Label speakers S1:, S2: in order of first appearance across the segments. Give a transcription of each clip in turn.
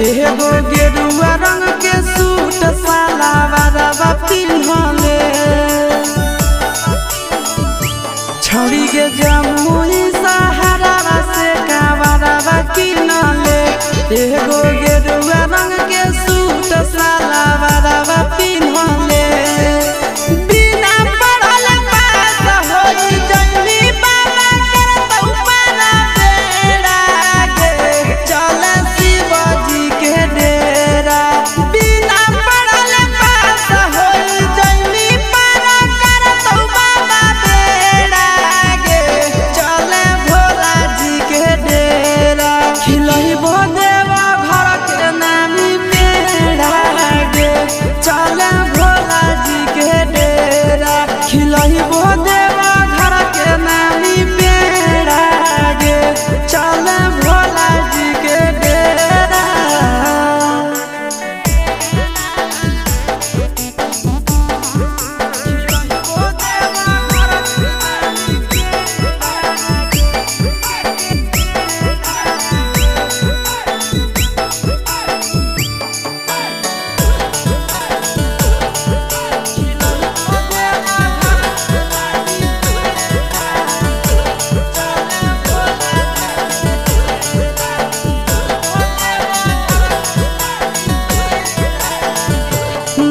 S1: एगो गेरुआ रंग के सूट सलवारवा पिन्हले। छौड़ी के जमुई सहारा से कावरवा किनले। एगो गेरुआ रंग के सूट सलवारवा पिन्हले। बिना पढ़ल पास होई जइनी बाबा करतौ पारा बेड़ा गे। चल शिवजी के डेरा। बिना पढ़ल पास होई जइनी पारा करतौ बाबा बेड़ा गे। चल भोला जी के डेरा। खिलैबो देवा घर के नामी पेड़ा गे। चल भोला जी के डेरा। खिलैबो देवा घर के नामी पेड़ा गे। चल भोला जी के डेरा।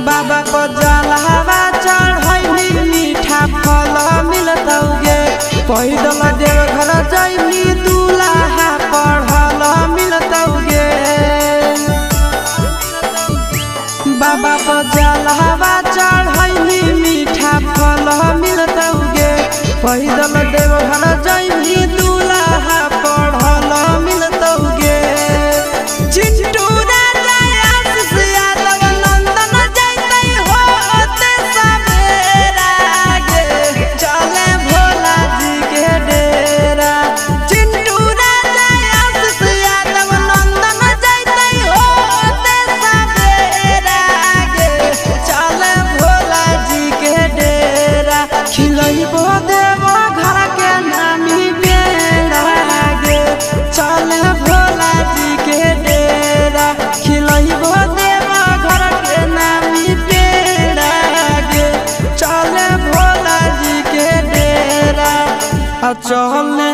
S1: बाबा को जलहवा चढ़ैनी मीठा फल मिलतौ गे। पैदल देवघर जैनी दूल्हा पढ़ल मिलतौ गे। बाबा को जलहवा चढ़ैनी मीठा फल मिलतौ गे। पैदल देवघर जैनी दूल्हा पढ़ल मिलतौ गे। चिंटू राजा आशीष यादव नंदन जैतै होते सवेरा गे। चले भोला जी के डेरा। चिंटू राजा आशीष यादव नंदन जैतै होते सवेरा गे। चले भोला जी के डेरा। खिलैबो देवा घर के नामी पेड़ा गे। चले भोला जी के डेरा। खिलैबो देवा घर के नामी पेड़ा गे। चले भोला जी के डेरा। आ चले।